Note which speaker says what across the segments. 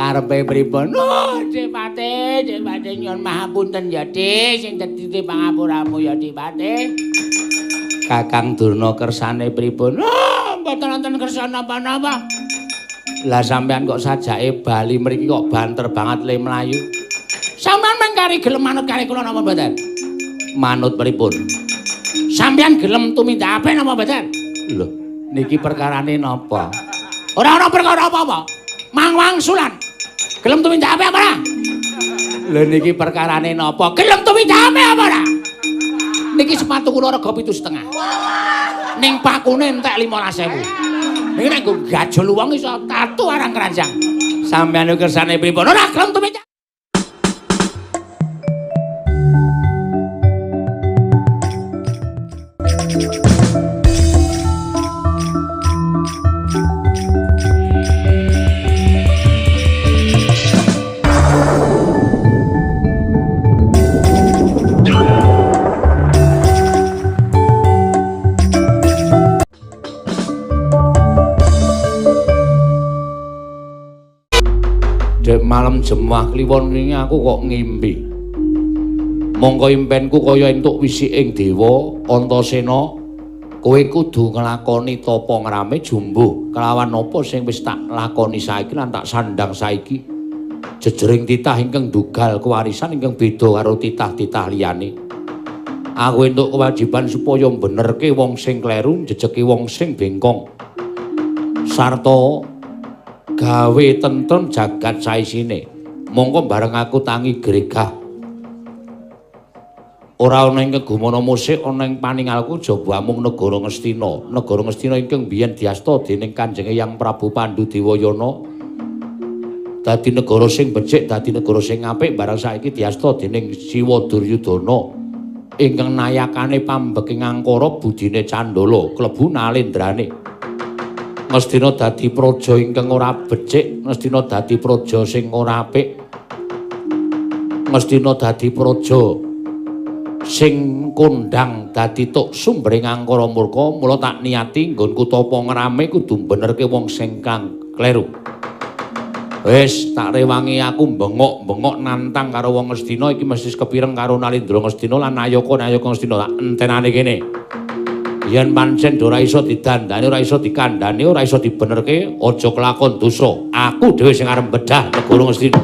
Speaker 1: Karepe pripun? Oh, Dipate, Dipate nyuwun mahapunten ya, Dik, sing dadi pangapuramu ya, Dipate. Kakang Durna kersane pripun? Oh, mboten wonten kersa napa-napa. Lah sampean kok sajake bali mriki kok banter banget le mlayu. Sampean mengkari gelem manut kali kula napa mboten? Manut pripun? Sampean gelem tumindak apik napa mboten? Lho, niki perkarane napa? Ora ana perkara apa-apa. Mangwangsulan. Gelem tumindak apik apa ora? Lho niki perkarane napa? Gelem tumindak apik apa ora? Niki sepatu kula rega 7,5. Ning pakune entek 15.000. Niki nek nggo gajol wong iso tatu arang keranjang. Sampeyan kersane pripun? Ora gelem tumindak. Dek malam Jemah Kliwon wingi aku kok ngimpi. Mongko impenku kaya entuk wisiking dewa Antasena, kowe kudu nglakoni tapa ngrame jumbuh kelawan apa sing wis tak lakoni saiki lan tak sandang saiki. Jejering titah ingkang dugal kewarisan ingkang beda karo titah-titah liyane. Aku entuk kewajiban supaya benerke wong sing kleru, jejeki wong sing bengkong. Sarta gawe tentrem jagat saisine. Mongko bareng aku tangi gregah. Ora ana ing gumana musik ana ing paningalku jaba amung negara Ngastina. Negara Ngastina ingkang biyen diasta dening Kanjeng Eyang Prabu Pandu Dewayana. Dadi negara sing becik, dadi negara sing apik barang saiki diasta dening Siwa Duryudana ingkang nayakane pambeking angkara budine candala klebu nalendrane. Ngastina dadi praja ingkang ora becik, Ngastina dadi praja sing ora apik. Ngastina dadi praja sing kondhang dadi tuk sumbering angkara murka, mula tak niati nggonku tapa ngrame kudu benerke wong sing kang kleru. Wis tak rewangi aku bengok-bengok nantang karo wong Ngastina iki mesti kepireng karo Nalindra Ngastina lan nayaka-nayaka Ngastina tak entenane kene. Yen pancen ora iso didandani, ora iso dikandhani, ora iso dibenerke, aja kelakon dosa. Aku dhewe sing arep bedah negara Ngastina.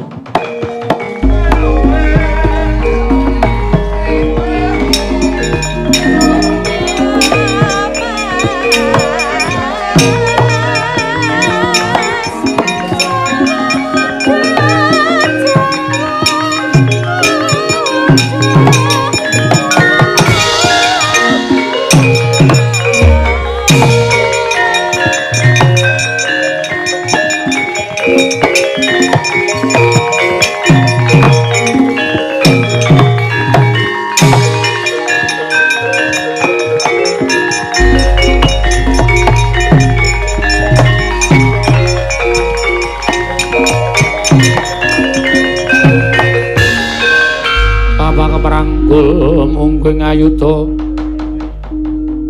Speaker 1: Mungkin ayuda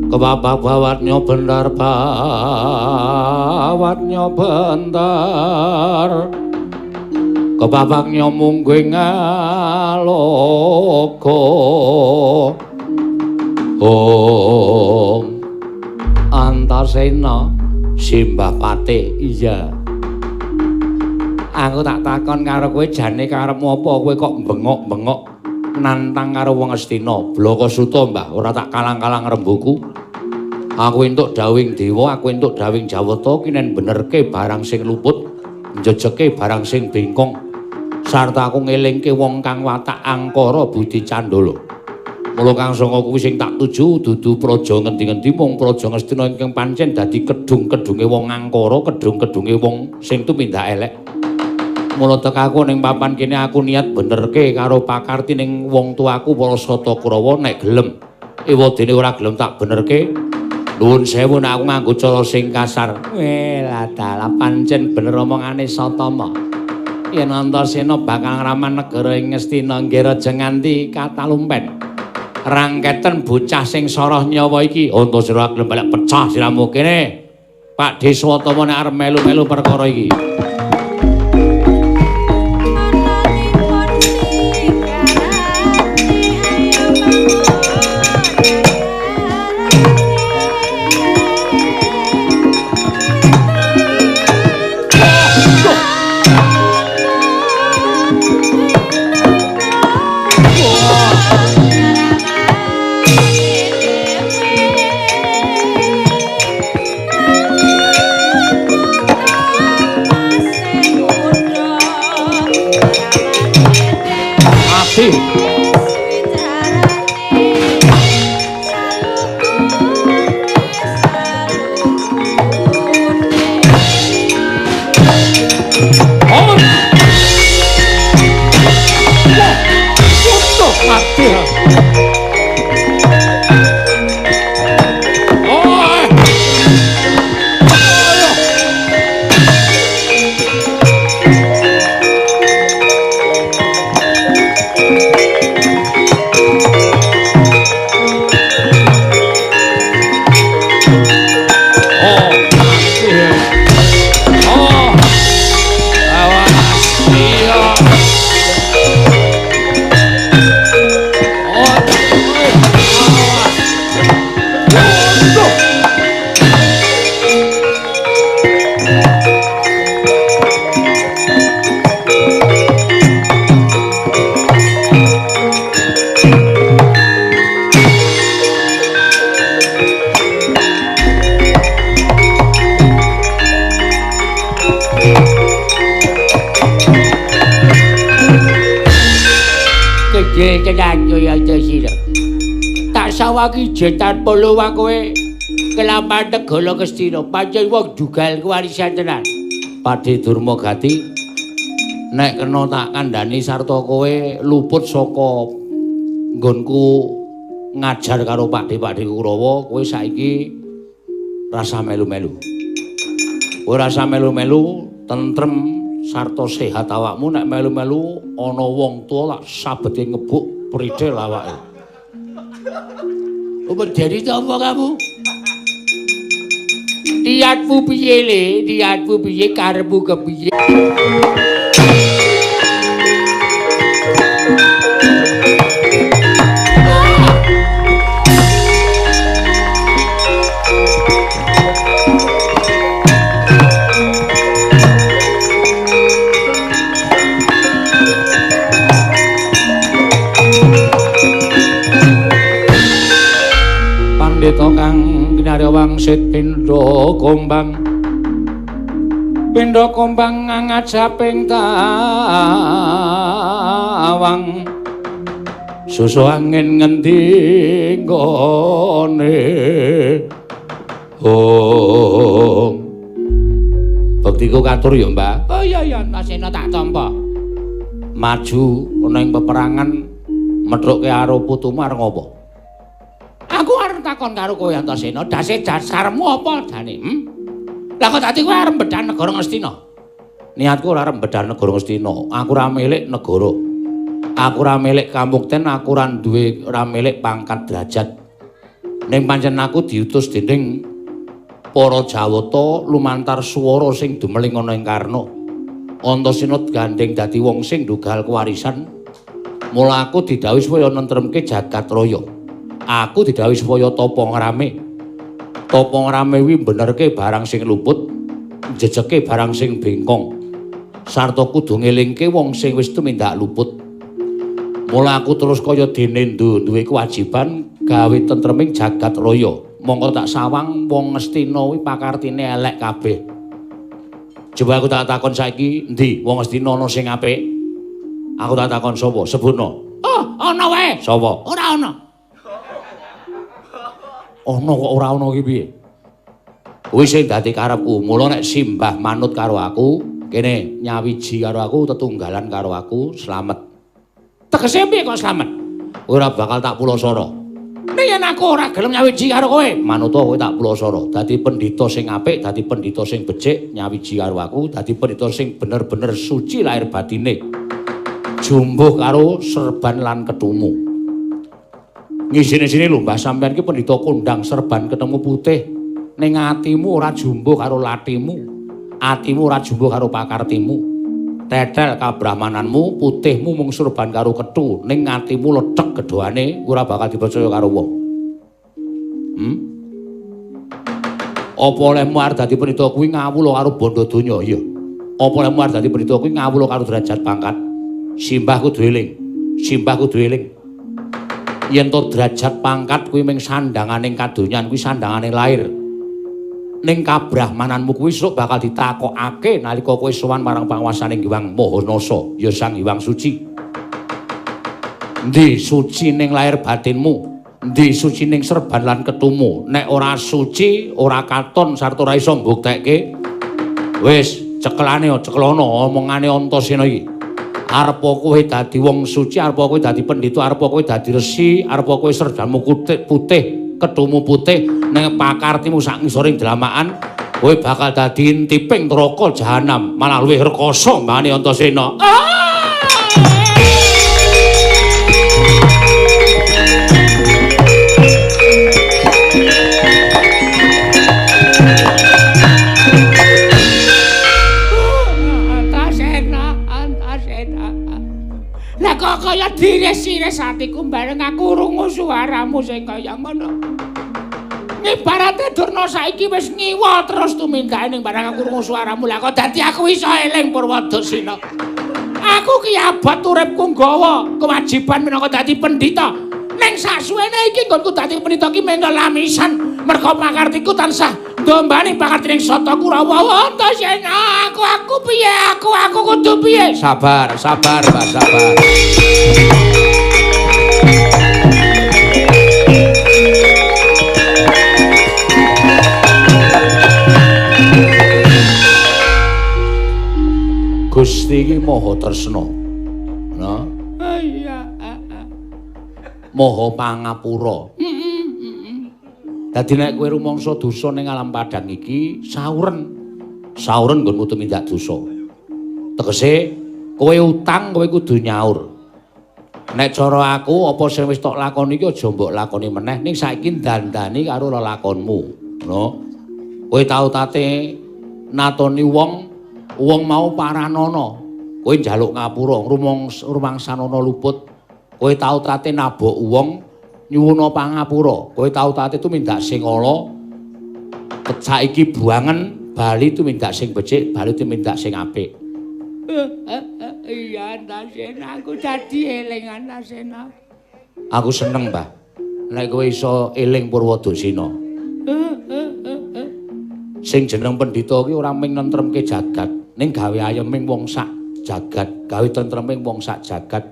Speaker 1: kebabak bawatnya benar bawatnya bentar kebabaknya mungkin ngaloka. Om Antasena Simbah Pate. Iya, aku tak takon karo kowe jane karepmu apa kowe kok bengok-bengok nantang karo wong Ngastina. Blaka suta Mbah, ora tak kalang-kalang rembuku. Aku entuk dawing dewa, aku entuk dawing Jawata kinen benerke barang sing luput, njejeke barang sing bengkong. Sarta aku ngelingke wong kang watak angkara budi candala. Mula kang sanga kuwi sing tak tuju dudu praja ngendi-ngendi mung praja Ngastina ingkang pancen dadi kedung-kedunge wong angkara, kedung-kedunge wong sing tumindak elek. Mula tek aku ning papan kene aku niat benerke karo pakarti ning wong tuaku para Sata Kurawa nek gelem. Ewadene ora gelem tak benerke. Nuwun sewu nek aku nganggo cara sing kasar. Weh, dalah pancen bener omongane Satama. Yen Antasena bakal ngraman negara ing Ngastina nggih raja nganti katalumpen. Rangketen bocah sing soroh nyawa iki. Antasena gelem balik pecah siramu kene. Pak Deswatama nek arep melu-melu perkara iki.
Speaker 2: Gedhe tenan kowe Antasena. Tak sawangi jetan polo kowe kelaman negara Ngastina, pancen wong dugal kewarisan tenan.
Speaker 1: Pakde Durmagati, nek kena tak kandhani sarta kowe luput saka nggonku ngajar karo pakde-pakde Kurawa, kowe saiki rasa melu-melu. Kowe rasa melu-melu, tentrem sarta sehat awakmu. Nek melu-melu ana wong tuwa lak sabete ngebuk prithil awake.
Speaker 2: Medeni to apa kamu? Niatmu piye le? Niatmu piye? Karepmu kepiye?
Speaker 1: Pandhita kang kinarya wangsit pindha gombang, pindha gombang ngajaping tawang, susu angin ngendi nggone. Oh, bektiku katur ya, Mbah.
Speaker 2: Oh iya iya, Antasena tak tampa.
Speaker 1: Maju ana ing peperangan methuke karo putumu arep ngopo?
Speaker 2: Aku arep takon karo kowe Antasena, dase dasarmu apa jane? Lah kok dadi kowe arep mbedhah negara Ngastina?
Speaker 1: Niatku ora arep mbedhah negara Ngastina. Aku ora milik negara. Aku ora milik kamukten, aku ora duwe, ora milik pangkat derajat. Ning pancen aku diutus dening para Jawata lumantar swara sing dumeling ana ing karna. Antasena gandeng dadi wong sing ndugal kewarisan. Mula aku didhawuhi supaya nentremke jagat raya. Aku didhawuhi supaya tapa ngrame. Tapa ngrame kuwi benerke barang sing luput, jejeke barang sing bengkong. Sarta kudu ngelingke wong sing wis tumindak luput. Mula aku terus kaya dene duwe kewajiban gawe tentreming jagat raya. Mongko tak sawang wong Ngastina kuwi pakartine elek kabeh. Coba aku tak takon saiki, endi wong Ngastina ana sing apik? Aku tak takon sapa? Sebutno.
Speaker 2: Oh, ana wae.
Speaker 1: Sapa?
Speaker 2: Ora ana.
Speaker 1: Ana kok ora ana iki piye? Kuwi sing dadi karepku. Mula nek simbah manut karo aku, kene nyawiji karo aku, tetunggalan karo aku, slamet.
Speaker 2: Tegese piye kok slamet?
Speaker 1: Ora bakal tak pulasara.
Speaker 2: Nek yen aku ora gelem nyawiji karo kowe,
Speaker 1: manut kowe tak pulasara. Dadi pendhita sing apik, dadi pendhita sing becik, nyawiji karo aku, dadi pendhita sing bener-bener suci lahir batine. Jumbuh karo serban lan ketumu. Ngisini-sini lho Mbah, sampean ki pendhita kondang serban ketemu putih. Ning atimu ora jumbuh karo latimu. Atimu ora jumbuh karo pakartimu. Tetel kabrahmananmu, putihmu mung serban karo ketu. Ning atimu lethek gedhoane ora bakal dipercaya karo wong. Apa olehmu arep dadi pendhita kuwi ngawula karo bondo donya? Iya. Apa olehmu arep dadi pendhita kuwi ngawula karo derajat pangkat? Simbah kudu eling. Simbah kudu eling. Yen to derajat pangkat kuwi mung sandanganing kadonyan, kuwi sandangane lahir. Ning kabrahmananmu kuwi sok bakal ditakokake nalika kowe sowan marang panguwasaning Hyang Maha Nasa, ya Sang Hyang Suci. Endi suci ning lahir batinmu, endi suci ning serban lan ketumu. Nek ora suci, ora katon sarta ora iso mbuktekke. Wis, cekelane cekelono omongane Antasena iki. Arep kowe dadi wong suci, arep kowe dadi pendhita, arep kowe dadi resi, arep kowe serbanmu putih, ketumu putih, ning pakartimu sak ngisoring dlamakan, kowe bakal dadi intiping neraka jahanam, malah luwih rekoso mbane Antasena.
Speaker 2: Kaya diris-iris atiku bareng aku krungu suaramu sing kaya ngono. Ibarate Durna saiki wis ngiwa terus tumindake ning bareng aku krungu suaramu. Lah kok dadi aku iso eling Purwadasina. Aku ki abot uripku nggawa kewajiban minangka dadi pendhita. Ning sasuwene iki nggonku dadi pendhita ki mung lamisan merga pakartiku tansah ndombani pakartining Sata Kurawa. Antasena, aku piye? Aku kudu piye?
Speaker 1: Sabar, sabar, Mbah, sabar. Gusti iki maha tresna. Nah.
Speaker 2: Iya.
Speaker 1: Maha pangapura. Dadi nek kowe rumangsa dosa ning alam padhang iki, sauren. Sauren nggonmu tumindak dosa. Tegese kowe utang kowe kudu nyaur. Nek cara aku apa sing wis tok lakoni iki aja mbok lakoni meneh, ning saiki dandani karo lelakonmu. Ngono. Kowe tau tate natoni wong, wong mau paranana. Kowe njaluk ngapura, rumangsanana luput. Kowe tau tate nabok wong nyuwuna pangapura. Kowe tau tate tumindak sing ala. Saiki buangen bali tumindak sing becik, bali tumindak sing apik.
Speaker 2: Iya, Antasena, aku dadi eling Antasena.
Speaker 1: Aku seneng, Mbah. Nek kowe iso eling Purwadasina. Sing jeneng pendhita ki ora mung nentremke jagat, ning gawe ayeming wong sak jagat, gawe tentreming wong sak jagat.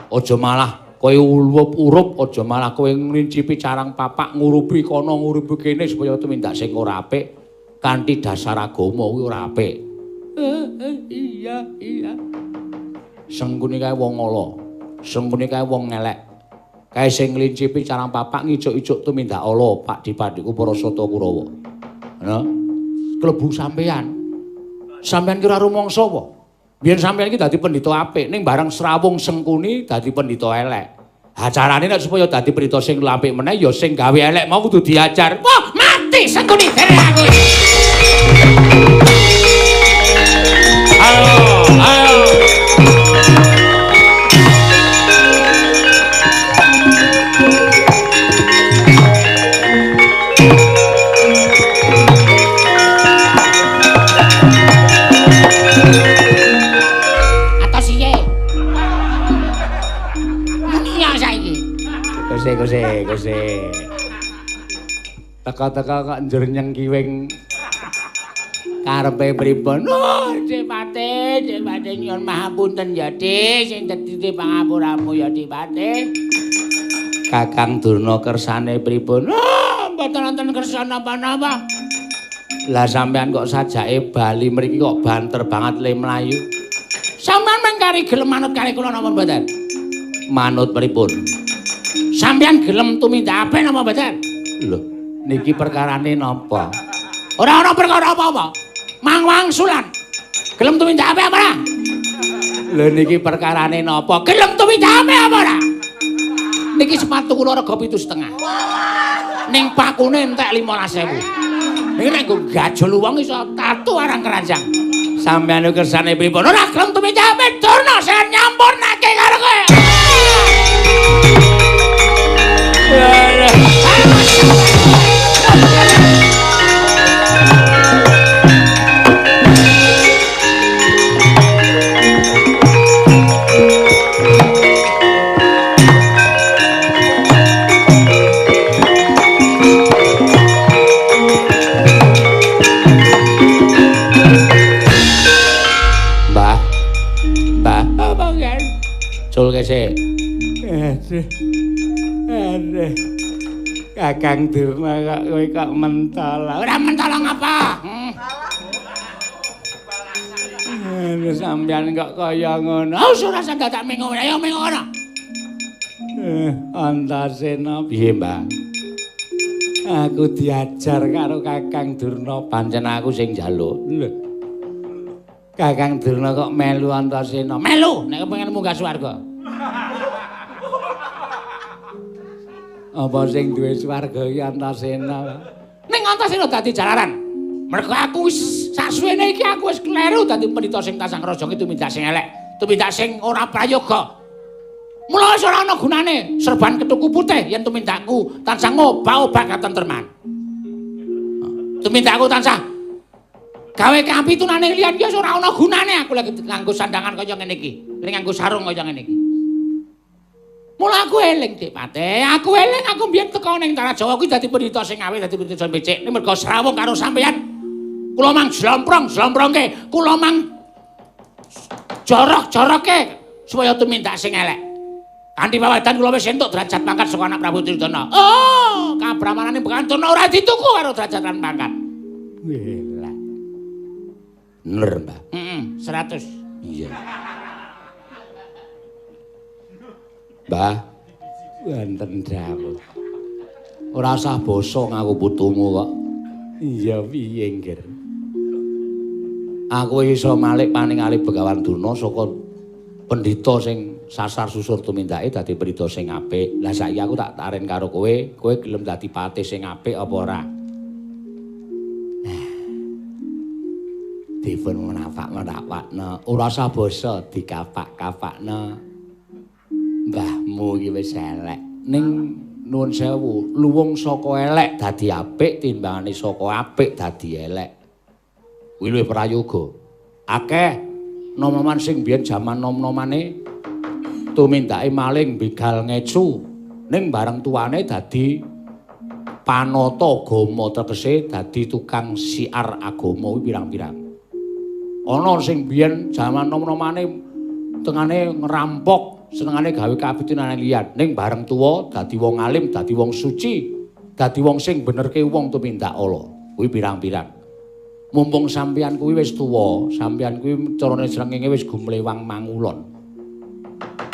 Speaker 1: Aja malah kowe ulup-urup, aja malah kowe ngrincipi carang papak, ngurupi kono ngurupi kene supaya tumindak sing ora apik kanthi dasar agama kuwi ora apik.
Speaker 2: Iya, iya.
Speaker 1: Sengkuni kae wong ala, sengkuni kae wong elek. Kae sing ngrincipi carang papak ngicuk-icuk tumindak ala pakdi-pakdiku para Sata Kurawa. Nah, klebu sampean. Sampean ki ora rumangsa apa? Biyen sampean iki dadi pendhita apik, ning bareng srawung Sengkuni dadi pendhita elek. Ha carane nek supaya dadi pendhita sing apik meneh ya sing gawe elek mau kudu diajar.
Speaker 2: Wah, mati Sengkuni dene aku.
Speaker 1: Ayo, ayo. Kose, kose. Teka-teka kok njur nyengkiwing karepe pripun?
Speaker 2: Oh, Dipate, Dipate nyuwun mahapunten ya, Dik, sing dadi pangapuramu ya, Dipate.
Speaker 1: Kakang Durna kersane pripun?
Speaker 2: Oh, mboten wonten kersa napa-napa.
Speaker 1: Lah sampean kok sajake bali mriki kok banter banget le mlayu.
Speaker 2: Sampean mengkari gelem manut kali kula napa mboten?
Speaker 1: Manut pripun?
Speaker 2: Sampeyan gelem tumindak apik napa mboten?
Speaker 1: Lho, niki perkarane napa?
Speaker 2: Ora ana perkara apa-apa. Mangwangsulan. Gelem tumindak apik apa ora?
Speaker 1: Lho niki perkarane napa?
Speaker 2: Gelem tumindak apik apa ora? Niki sepatu kula rega 7,5. Ning pakune entek 15.000. Niki nek nggo gajol wong iso tatu arang keranjang.
Speaker 1: Sampeyan kersane pripun?
Speaker 2: Ora gelem tumindak apik, Durna saya nyampurnake karo kowe.
Speaker 1: Mbah. Mbah.
Speaker 2: Apa nggih?
Speaker 1: Cul kese.
Speaker 3: Aduh. Aduh. Kakang Durna kok kowe kok mentol.
Speaker 2: Ora mentol ngapa?
Speaker 3: Aduh, sampeyan kok kaya ngono.
Speaker 2: Oh, ora usah dadak mengo, ayo mengo ngono.
Speaker 3: Antasena
Speaker 1: piye, Mbah?
Speaker 3: Aku diajar karo Kakang Durna,
Speaker 1: pancen aku sing njaluk.
Speaker 3: Lho. Kakang Durna kok melu Antasena?
Speaker 2: Melu nek kepengin munggah swarga.
Speaker 3: Apa sing duwe swarga iki Antasena?
Speaker 2: Ning Antasena dadi jalaran. Mergo aku wis sasuwene iki aku wis kleru dadi pendhita sing tansah ngraja ki tumindak sing elek, tumindak sing ora prayoga. Mula wis ora ana gunane serban kethuku putih yen tumindakku tansah ngobah-obah katentreman. Tumindakku tansah gawe kapitunane liyan ki wis ora ana gunane aku lagi nganggo sandangan kaya ngene iki, ning nganggo sarung kaya ngene iki. Mula aku eling, Dik Pate. Aku eling aku mbiyen teko ning Tanah Jawa kuwi dadi pendhita sing aweh, dadi pendhita sing becik. Ning mergo srawung karo sampeyan. Kula mang jlomprong-jlomprongke, kula mang jorok-jorokke supaya tumindak sing elek. Kanthi pawedan kula wis entuk derajat pangkat saka anak Prabu Duryudana. Oh, kabramanane Begawan Durna ora dituku karo derajat lan pangkat.
Speaker 3: Wela. Bener, Mbah.
Speaker 2: Heeh, 100.
Speaker 1: Iya. Mbah,
Speaker 3: wonten dawuh.
Speaker 1: Ora usah basa ngaku putumu kok.
Speaker 3: Iya piye, Ngger?
Speaker 1: Aku iso malik paningali Begawan Durna saka pendhita sing sasar susur tumindake dadi pendhita sing apik. Lah saiki aku tak taren karo kowe, kowe gelem dadi patih sing apik apa ora?
Speaker 3: Dipun menapak-menapakna, ora usah basa dikapak-kapakna.
Speaker 1: Mbahmu iki wis elek. Ning nuwun sewu, luwung saka elek dadi apik timbangane saka apik dadi elek. Kuwi luwih prayoga. Akeh nom-noman sing biyen jaman nom-nomane tumindake maling begal ngecu, ning bareng tuane dadi panata agama, tegese dadi tukang siar agama kuwi pirang-pirang. Ana sing biyen jaman nom-nomane tengane ngerampok, senengane gawe kabitinan liyan, ning bareng tuwa dadi wong alim, dadi wong suci, dadi wong sing benerke wong tumindak ala. Kuwi pirang-pirang. Mumpung sampeyan kuwi wis tuwa, sampeyan kuwi carane srengenge wis gumlewang mangulon.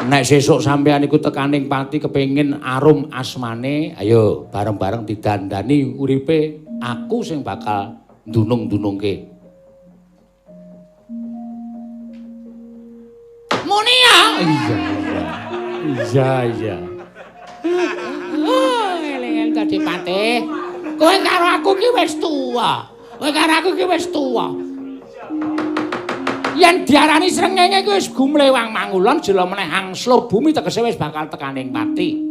Speaker 1: Nek sesuk sampeyan iku tekaning pati kepengin arum asmane, ayo bareng-bareng didandani uripe, aku sing bakal ndunung-ndunungke.
Speaker 2: Munia.
Speaker 3: Iya, iya. Iya, iya.
Speaker 2: Oh, eling-eling dadi patih. Kowe karo aku ki wis tuwa. Kowe karo aku ki wis tuwa. Yen diarani srengenge kuwi wis gumlewang mangulon jela meneh angslup bumi tegese wis bakal tekaning pati.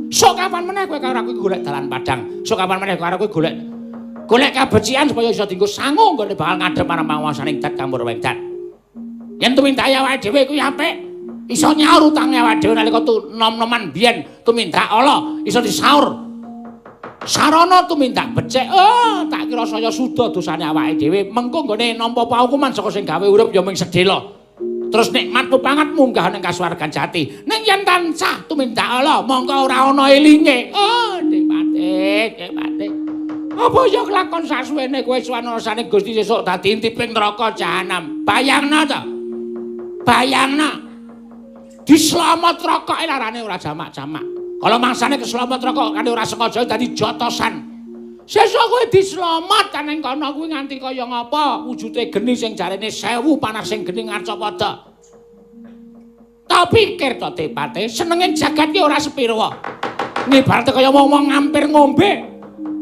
Speaker 2: Sok kapan meneh kowe karo aku golek dalan padang. Sok kapan meneh karo aku golek golek kabecikan supaya iso dienggo sangu nggone bakal ngadhep marang panguwasaning Dat Kamur Wengdat. Yen tumindake awake dhewe kuwi apik, iso nyaur utange awake dhewe nalika nom-noman biyen tumindak ala iso disaur. Sarana tumindak becik, oh tak kira saya suda dosane awake dhewe, mengko nggone nampa paukuman saka sing gawe urip ya mung sedhela. Terus nikmat pepangat munggah ning kasuwargan jati. Ning yen tansah tumindak ala, mongko ora ana elinge. Oh, Dipatih, Dipatih. Apa ya kelakon sasuwene kowe suwanasane Gusti sesuk dadi intiping neraka jahanam. Bayangno to. Bayangno. Diselamat rokoke larane ora jamak-jamak. Kalau mangsane keselamat rokok kan ora sengaja dadi jotosan. Sesuk kowe diselamat ning kono kuwi nganti kaya ngapa wujude geni sing jarene 1000 panas sing geni ngarcapada. Tak pikir to Depate senenge jagat ki ora sepiro. Ngibarate kaya wong-wong ngampir ngombe.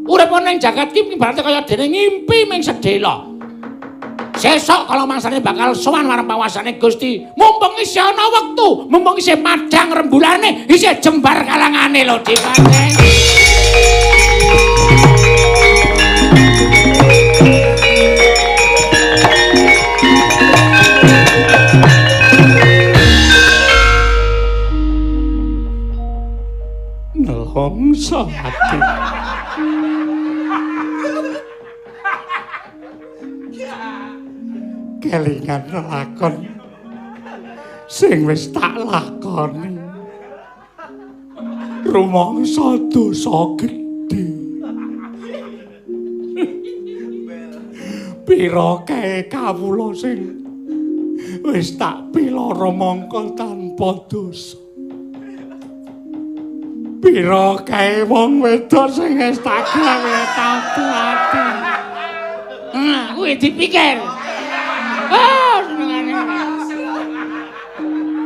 Speaker 2: Urip ning jagat ki ngibarate kaya dene ngimpi ming sedhela. Sesuk kalau mangsane bakal sowan marang pawasane Gusti, mumpung isih ana wektu, mumpung isih padhang rembulane, isih jembar kalangane lho Dipate.
Speaker 3: Nelongso ati. Kelingan lakon sing wis tak lakoni rumangsa dosa gedhe. Pira kae kawula sing wis tak pilara mangka tanpa dosa. Pira kae wong wedok sing wis tak gawe tatu ati.
Speaker 2: Kuwi dipikir. Oh, senengane.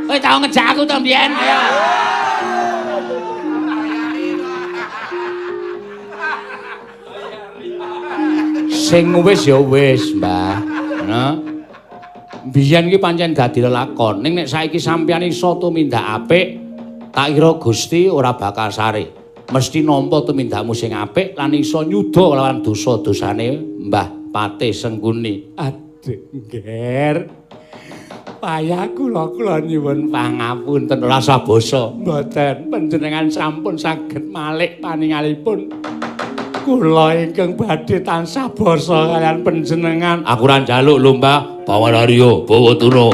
Speaker 2: Kowe tau ngejak aku to mbiyen? Ayo.
Speaker 1: Sing wis ya wis, Mbah. Ngono. Mbiyen iki pancen dadi lelakon, ning nek saiki sampeyan iso tumindak apik, tak kira Gusti ora bakal sare. Mesti nampa tumindakmu sing apik lan iso nyuda lawan dosa-dosane Mbah Patih Sengkuni.
Speaker 3: Aduh, Ngger. Payah kula kula nyuwun
Speaker 1: pangapunten ora usah basa.
Speaker 3: Mboten, panjenengan sampun saged malik paningalipun. Kula ingkang badhe tansah basa kaliyan panjenengan.
Speaker 1: Aku ora njaluk lho, Mbah. Bawa Arya, bawa tuna.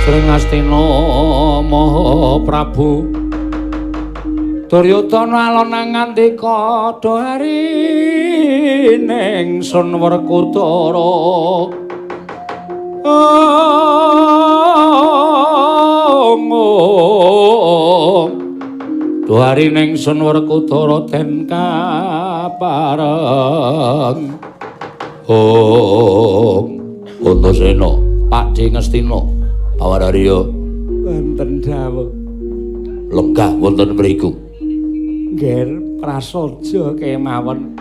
Speaker 1: Sring Astina Maha Prabu Duryudana alon ngandika dohari ning Sun Werkudara. Dohari ning Sun Werkudara den kapareng. Om Antasena Pakdhe Ngastina Pawararya
Speaker 3: wonten dawuh.
Speaker 1: Lenggah wonten mriku.
Speaker 3: Ngger prasaja kemawon.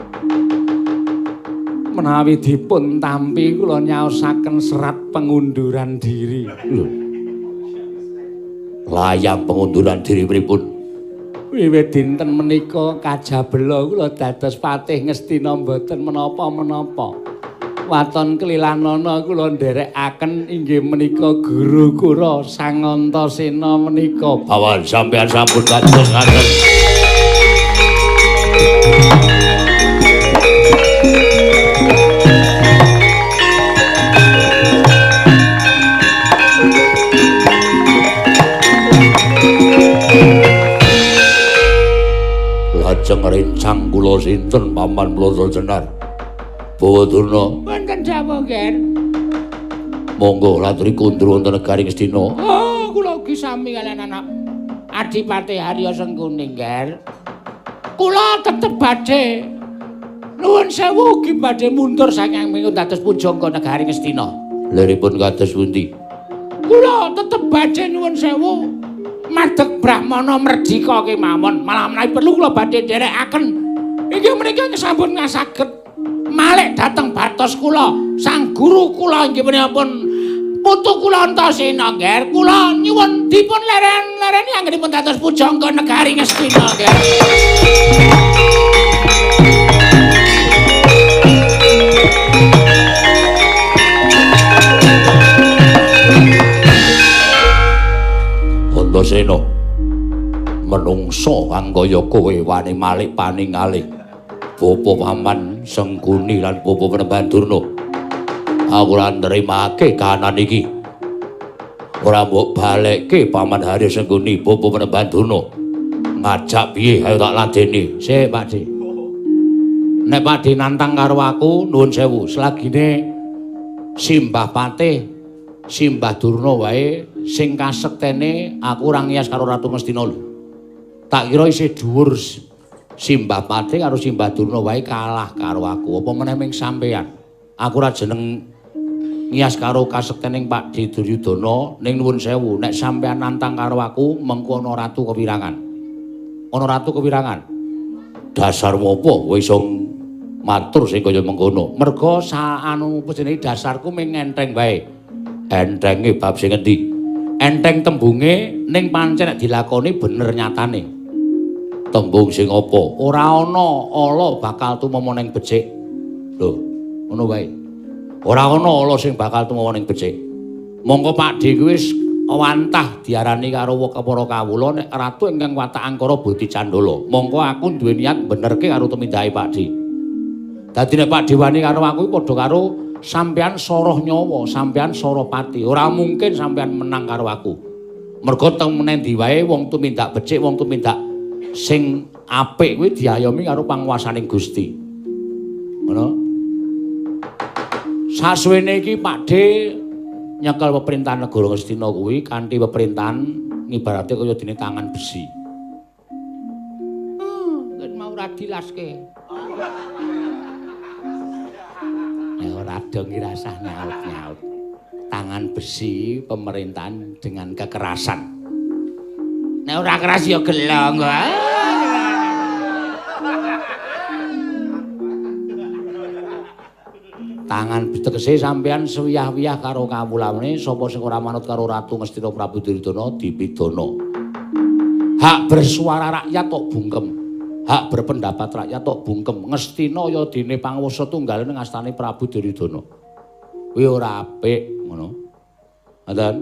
Speaker 3: Menawi dipun tampi kula nyaosaken serat pengunduran diri.
Speaker 1: Lho. Layang pengunduran diri pripun?
Speaker 3: Wiwit dinten menika kajabela kula dados patih Ngastina mboten menapa-menapa. Waton kelilanana kula nderekaken inggih menika guru kula Sang Antasena menika.
Speaker 1: Bawan sampeyan sampun kados ngaten. Lajeng rencang kula sinten Paman Blasa Jenar? Bawa Durna.
Speaker 2: Wonten dawuh, Nger.
Speaker 1: Monggo laturi kundur wonten negari Ngastina.
Speaker 2: Oh, kula ugi sami kaliyan anak Adipati Harya Sengkuni, Nger. Kula tetep badhe nuwun sewu ugi badhe mundur saking minggu dados pujangga negari Ngastina.
Speaker 1: Liripun kados pundi?
Speaker 2: Kula tetep badhe nuwun sewu madeg brahmana merdika kemawon. Malah menawi perlu kula badhe nderekaken inggih menika sampun ngasaget malik dhateng batos kula. Sang guru kula inggih menika pun putu kula Antasena, Nger. Kula nyuwun dipun leren-lereni anggenipun dados pujangga negari Ngastina, Nger.
Speaker 1: Antasena, menungso kang kaya kowe wani malik paningalih Bapa Paman Sengkuni lan Bapa Panembahan Durna. Aku ora nrimake kahanan iki. Ora mbok balekke Paman Harya Sengkuni, Bapa Panembahan Durna. Ngajak piye ayo tak ladeni. Sik, Pakdhe. Nek Pakdhe nantang karo aku, nuwun sewu, selagine Simbah Patih, Simbah Durna wae sing kasektene aku ora ngiyas karo Ratu Ngastina lho. Tak kira isih dhuwur Simbah Patih karo Simbah Durna wae kalah karo aku. Apa meneh ming sampeyan? Aku ora jeneng ngiyas karo kasektening Pakdhe Duryudana ning nuwun sewu, nek sampeyan nantang karo aku mengko ana ratu kewirangan. Ana ratu kewirangan. Dasarmu apa kowe iso matur sing kaya mengkono? Merga anu apa jenenge dasarku ming enteng wae. Entenge bab sing endi? Enteng tembunge ning pancen nek dilakoni bener nyatane. Tembung sing apa? Ora ana ala bakal tumomo ning becik. Lho, ngono wae. Ora ana ala sing bakal tumomo ning becik. Mongko Pakdhe kuwi wis wantah diarani karo para kawula nek ratu ingkang watak angkara budi candala. Mongko aku duwe niat benerke karo tumindake Pakdhe. Dadi nek Pakdhe wani karo aku padha karo sampeyan soroh nyawa, sampeyan soroh pati. Ora mungkin sampeyan menang karo aku. Mergo temene ndi wae wong tumindak becik, wong tumindak sing apik kuwi diayomi karo panguwasaning Gusti. Ngono. Sasuwene iki Pakdhe nyekel peperintahan negara Ngastina kuwi kanthi peperintahan ngibarate kaya dene tangan besi.
Speaker 2: Yen mau ora dilaske.
Speaker 1: Nek ora dong iki rasah nyaut-nyaut. Tangan besi pemerintahan dengan kekerasan.
Speaker 2: Nek ora keras ya gelo.
Speaker 1: Tangan tegese sampeyan sewiyah-wiyah karo kawulane sapa sing ora manut karo Ratu Ngastina Prabu Duryudana dipidana. Hak bersuara rakyat tok bungkem. Hak berpendapat rakyat tok bungkem. Ngastina ya dene panguwasa tunggal ning astane Prabu Duryudana. Kuwi ora apik ngono. Ngoten.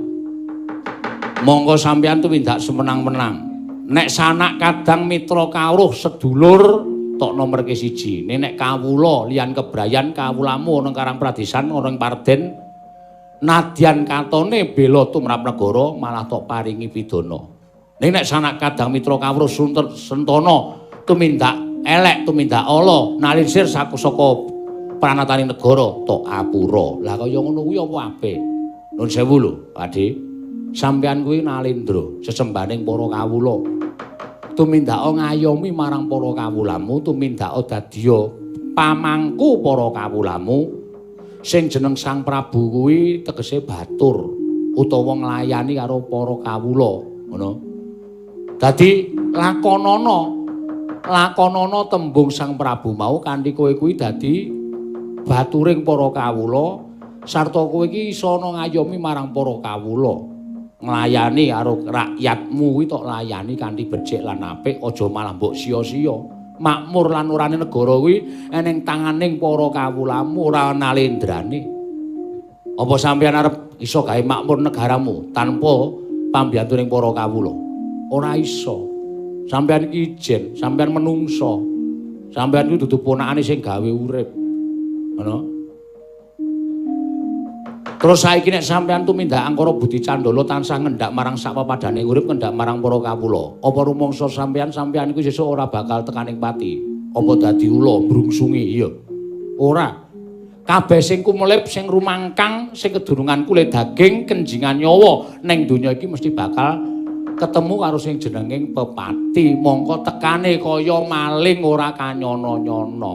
Speaker 1: Monggo sampeyan tumindak semenang-menang. Nek sanak kadang mitra kawruh sedulur tok nomerke siji. Nek kawula liyan kebrayan kawulamu ana Karang Pradesan ana ing Parden nadyan katone bela tumrap negara malah tok paringi pidana. Ning nek sanak kadang mitra kawruh sentana tumindak elek tumindak ala nalinsir saka pranatane negara tok apura. Lah kaya ngono kuwi apa apik? Nuwun sewu lho, Pakde. Sampeyan kuwi nalendra sesembahaning para kawula. Tumindaka ngayomi marang para kawulamu, tumindaka dadiya pamangku para kawulamu. Sing jeneng Sang Prabu kuwi tegese batur utawa nglayani karo para kawula, ngono. Dadi lakonana tembung Sang Prabu mau kanthi kowe kuwi dadi baturing para kawula sarta kowe iki iso ngayomi marang para kawula. Nglayani karo rakyatmu kuwi tok layani kanthi becik lan apik, aja malah mbok sia-sia. Makmur lan orane negara kuwi eneng tanganing para kawulamu ora nalendrane. Apa sampeyan arep iso gawe makmur negaramu tanpa pambiyantuning para kawula? Ora iso. Sampeyan iki ijen, sampeyan menungso. Sampeyan kuwi dudu ponakane sing gawe urip. Ngono. Terus saiki nek sampeyan tumindak angkara budi candala tansah ngendak marang sak papadane urip, ngendak marang para kawula. Apa rumangsa sampeyan iku sesuk ora bakal tekaning pati? Apa dadi ula mbrungsungi? Iya. Ora. Kabeh sing kumelip, sing rumangkang, sing kedurungan kulit daging, kenjingan nyawa ning donya iki mesti bakal ketemu karo sing jenenging pepati. Mongko tekane kaya maling ora kanyono-nyono.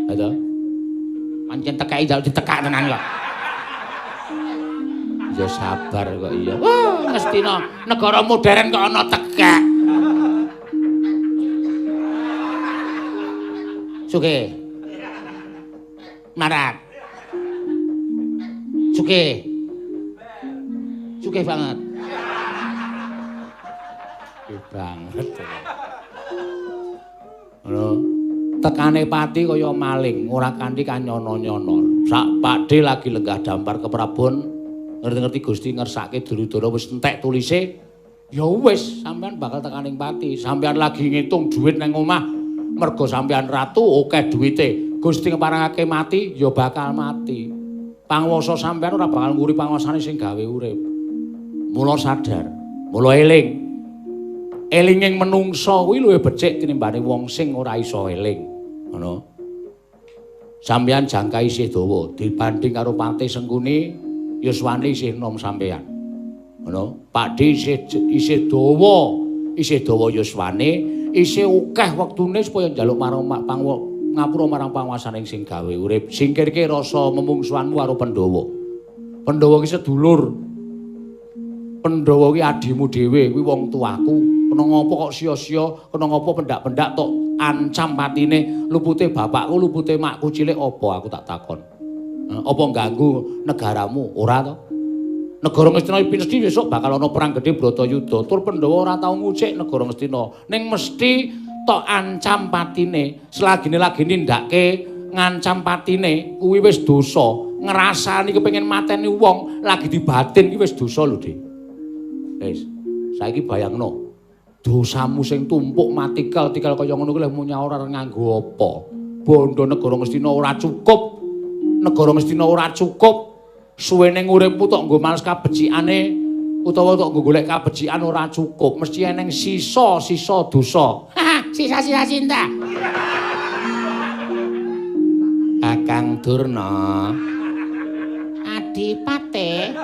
Speaker 1: Ha to?
Speaker 2: Pancen tekake njaluk ditekak tenan kok.
Speaker 1: Ya sabar kok iya.
Speaker 2: Wah, Ngastina, negara modern kok ana tekak. Sugih. Marat. Sugih. Sugih banget.
Speaker 1: Sugih banget. Ngono. Tekane pati kaya maling, ora kanthi kanyono-nyono. Sak Pakde lagi lenggah dampar ke Prabon, ngerti-ngerti Gusti ngersake Duryudana wis entek tulise, ya wis sampean bakal tekaning pati. Sampean lagi ngitung dhuwit nang omah, mergo sampean ratu akeh duwite. Gusti ngeparangake mati, ya bakal mati. Panguwasa sampean ora bakal nguri panguwasane sing gawe urip. Mula sadar, mula eling. Elinging menungsa kuwi luwih becik tinimbane wong sing ora iso eling. Ngono. Sampeyan jangka isih dawa dibanding karo Patih Sengkuni, yuswane isih nom sampeyan. Ngono. Pakde isih dawa, isih dawa yuswane, isih akeh wektune supaya njaluk marang ngapura marang panguwasane sing gawe urip. Singkirke rasa memungsuhanmu karo Pandhawa. Pandhawa ki sedulur. Pandhawa ki adimu dhewe, kuwi wong tuaku. Kena ngopo kok sia-sia, kena ngopo pendak-pendak tok ancam patine, lupute bapakku, lupute makku cilik apa aku tak takon. Apa ngganggu negaramu? Ora to. Negara Ngastina mesti besok bakal ana perang gedhe Bratayuda. Tur Pandhawa ora tau ngucik negara Ngastina. Ning mesti tok ancam patine. Selagine lagi nindake ngancam patine kuwi wis dosa. Ngrasani kepengin mateni wong lagi dibatin ki wis dosa lho, Dik. Wis, saiki bayangno. Dosamu sing tumpuk matikel-tikel kaya ngono kuwi leh munyaur nganggo apa? Bondo negara Ngastina ora cukup. Negara Ngastina ora cukup. Suwene uripmu tok nggo males kabecikane utawa tok nggo golek kabecikan ora cukup. Mesti eneng sisa-sisa dosa.
Speaker 2: Sisa-sisa cinta.
Speaker 1: Kakang Durna.
Speaker 2: Adipate.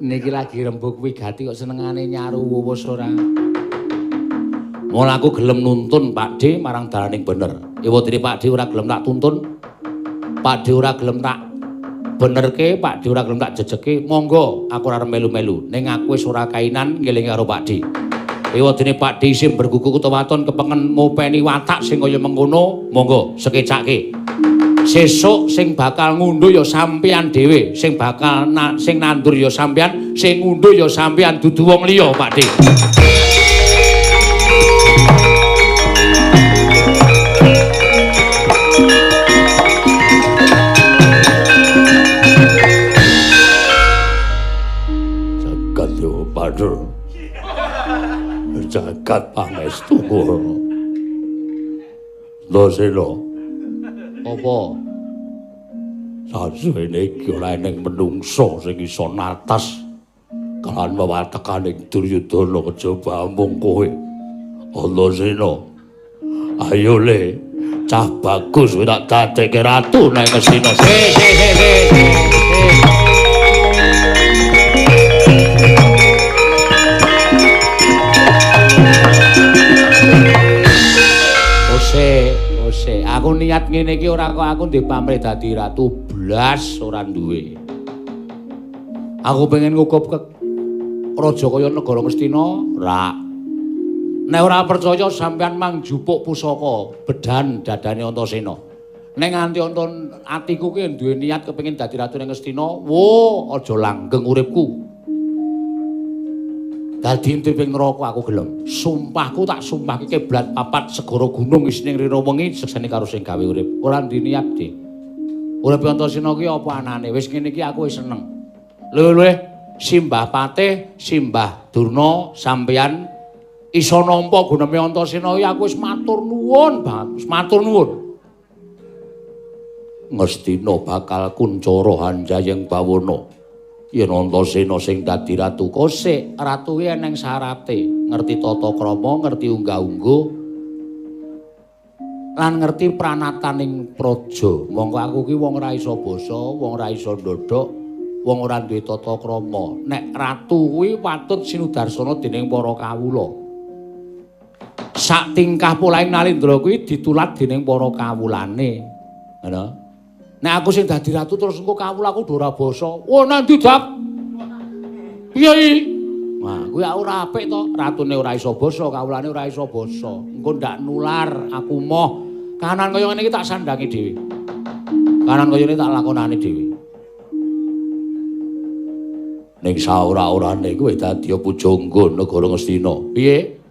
Speaker 1: Niki lagi rembug wigati kok senengane nyaru wuwus ora. Mula aku gelem nuntun Pakde marang dalaning bener. Ewadene Pakde ora gelem tak tuntun. Pakde ora gelem tak benerke, Pakde ora gelem tak jejeke. Monggo aku ora melu-melu. Ning aku wis ora kainan ngelingi karo Pakde. Ewadene Pakde isih bergugu utawa waton kepengen ngopeni watak sing kaya mengkono, monggo sekecake. Sesuk sing bakal ngundhuh ya sampeyan dhewe, sing bakal sing nandur ya sampeyan, sing ngundhuh ya sampeyan, dudu wong liya, Pakde. Jagat yo padha. Jagat pangestu. Antasena. Apa? Sasuwene iki ora eneng menungsa sing iso natas kalawan wewatekaning Duryudana kejaba amung kowe. Antasena. Ayo le, cah bagus kowe tak dadekke ratu nang Ngastina. Se se se se. Ose, ose, aku niat ngene iki ora kok aku ndek pamrih dadi ratu blas ora duwe. Aku pengen ngukup ke raja kaya negara Ngastina, ora. Nek ora percaya sampean mang jupuk pusaka bedan dadane Antasena. Nek nganti atiku ki duwe niat kepengin dadi ratu ning Ngastina, wo aja langgeng uripku. Dadi intiping neraka aku gelem. Sumpahku tak sumpahke kiblat papat segara gunung isine rina wengi sekseni karo sing gawe urip. Ora ndek niat, Dik. Urip Antasena ki apa anane? Wis ngene iki aku wis seneng. Luwih-luwih Simbah Patih, Simbah Durna sampeyan iso nampa guneme Antasena iki aku wis matur nuwun banget, wis matur nuwun. Ngastina bakal kuncara hanjayeng bawana. Yen Antasena sing dadi ratu kosek, ratu ki eneng syarate, ngerti tata krama, ngerti unggah-ungguh, lan ngerti pranataning praja. Mongko aku ki wong ora iso basa, wong ora iso ndodhok, wong ora duwe tata krama. Nek ratu kuwi patut sinudarsana dening para kawula. Sak tingkah polahing Nalindra kuwi ditulat dening para kawulane. Ngono. Nek aku sing dadi ratu terus engko kawulaku do ora basa. Oh nang ndi, Dap? Piye iki? Wah, kuwi ora apik to. Ratune ora iso basa, kawulane ora iso basa. Engko ndak nular aku moh. Kahanan kaya ngene iki tak sandangi dhewe. Kahanan kaya ngene tak lakonane dhewe. Ning saora-orane kowe dadi pujangga negara Ngastina. Piye?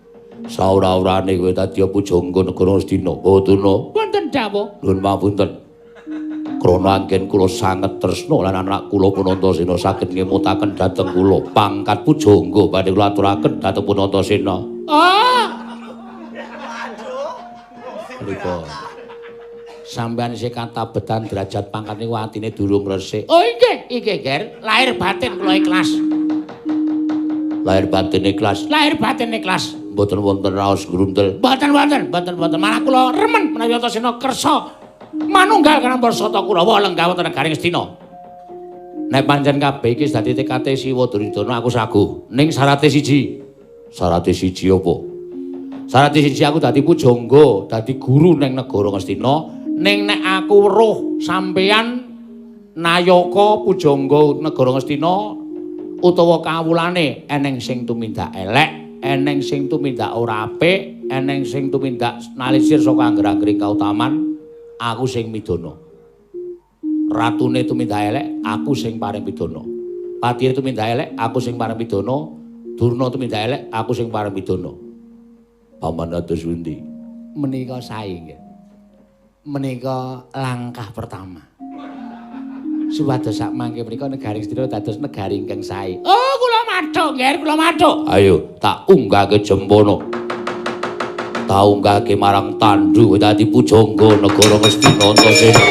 Speaker 1: Saora-orane kowe dadi pujangga negara Ngastina. Oh, Durna.
Speaker 2: Wonten dawuh.
Speaker 1: Nuwun pangapunten. Krana anggen kula sanget tresna lan anak kula pun Antasena saged ngemutaken dhateng kula pangkat pujangga badhe kula aturaken dhateng pun Antasena.
Speaker 2: Ah.
Speaker 1: Pripun? Sampeyan isih katabetan derajat pangkat niku atine durung resik.
Speaker 2: Oh inggih, inggih, Ger. Lahir batin kula ikhlas.
Speaker 1: Lahir batin ikhlas.
Speaker 2: Lahir batin ikhlas.
Speaker 1: Mboten wonten raos grundel.
Speaker 2: Mboten wonten, mboten wonten. Malah kula remen menawi Antasena kersa manunggal kana Sata Kurawa lenggah wonten negari Ngastina.
Speaker 1: Nek pancen kabeh iki dadi tekate Siwa Duryudana aku sagu. Ning syarate siji. Syarate siji apa? Syarate siji aku dadi pujangga, dadi guru ning negara Ngastina. Ning nek aku weruh sampeyan nayaka pujangga negara Ngastina utawa kawulane eneng sing tumindak elek, eneng sing tumindak ora apik, eneng sing tumindak nalisir saka angger-anggering kautaman, aku sing midana. Ratune tumindak elek, aku sing paring pidana. Patihe tumindak elek, aku sing paring pidana. Durna tumindak elek, aku sing paring pidana. Paman atus pundi?
Speaker 3: Menika sae nggih. Menika langkah pertama. Supados sak mangke menika negari Ngastina dados negari ingkang sae.
Speaker 2: Oh, kula mathuk, nggih, kula mathuk.
Speaker 1: Ayo, tak unggahke jempono. Tak unggahke marang tandu dadi pujangga negara Ngastina Antasena.